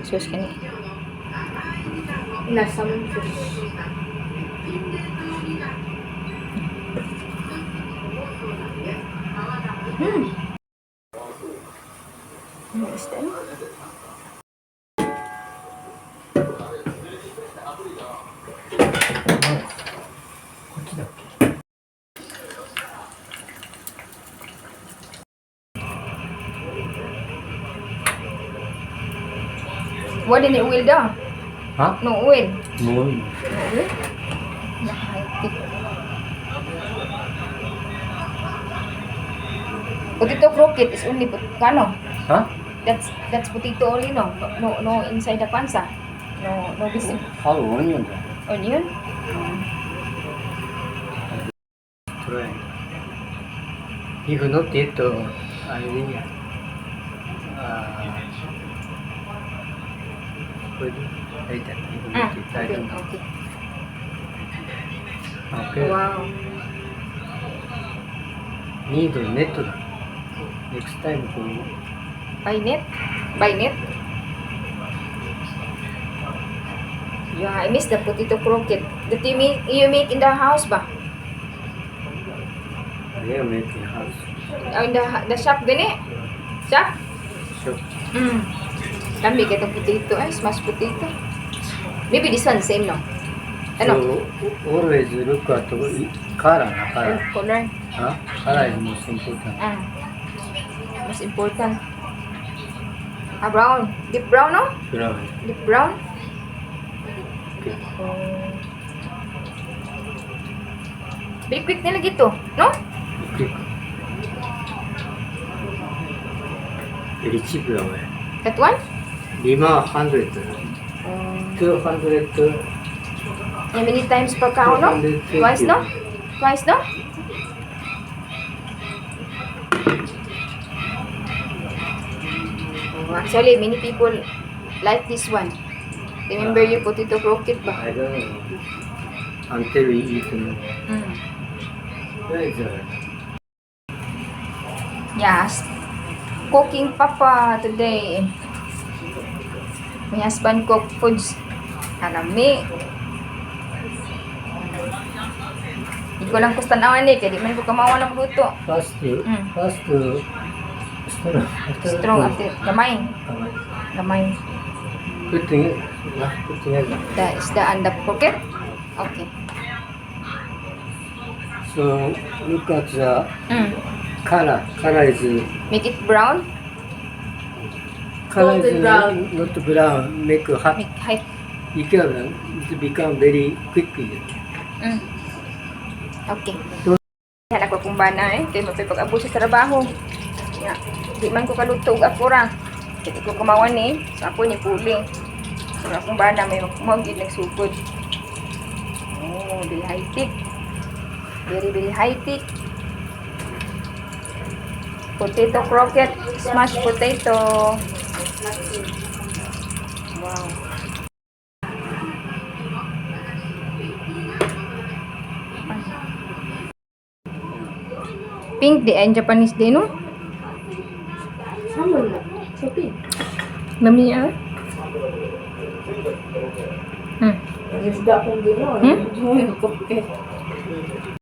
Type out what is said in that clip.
Sauce kani. Nasa mong sauce. Ano isda no? Wala ni oil daw. Ha? No oil. もういい。 No oil? Na high-tech. Potato croquette is only kano? は That's potato only, no? No, inside the pansa. No this ハブオニオンだ。 onion. Try. If not it, I will. これで later. If not it, I okay, don't know. Okay. Okay. Wow. Need net だ。Next time こう By net? By net? Yeah, I miss the potato croquette that you make in the house ba? I make in house. Oh, in the shop gani? Shop? Shop. Kami kay itong potato ay smashed potato. Maybe this one same, no? Ano? So always look at color な color. Color. は Color is most important. Ah. Most important. Ah, brown. Deep brown, no? Brown. Deep brown. Okay. Oh. Very quick nila gito, no? Quick. Very cheap だこれ。 That one? リマ100. Oh. 200. Yeah, many times per cow, no? 220. Twice, no? Twice, no? Oh, actually, many people like this one. Remember your potato croquette ba? I don't know. Until we eat. No. Where is the Yes. Cooking papa today. My husband cook foods. Kalami. Hindi ko lang kustanawan eh, kaya di man ko kamawa ng luto. First, first, strong. Strong after, gamay. Gamay. Gamay. Put together. Put together. The isda and the croquette. Okay. So look at the color. Color is Make it brown. Color is Golden brown. Not brown. Make hot. Make high. It can it become very quickly. Okay. Yan ako kung bana eh. Kaya mapay pag-abot sa trabaho. Ya. Di man ko kaluto og ako ra. Kaya di ko kumawan eh. So ako ni puli. So akong bana may mo gid nagsugod. Oh, very high tech. Very, very high tech. Potato croquette, smashed potato. Wow. Pink di ang Japanese din, no? Sama na. So pink. Mami, ah. Isda kong ginawa. Yung croquette.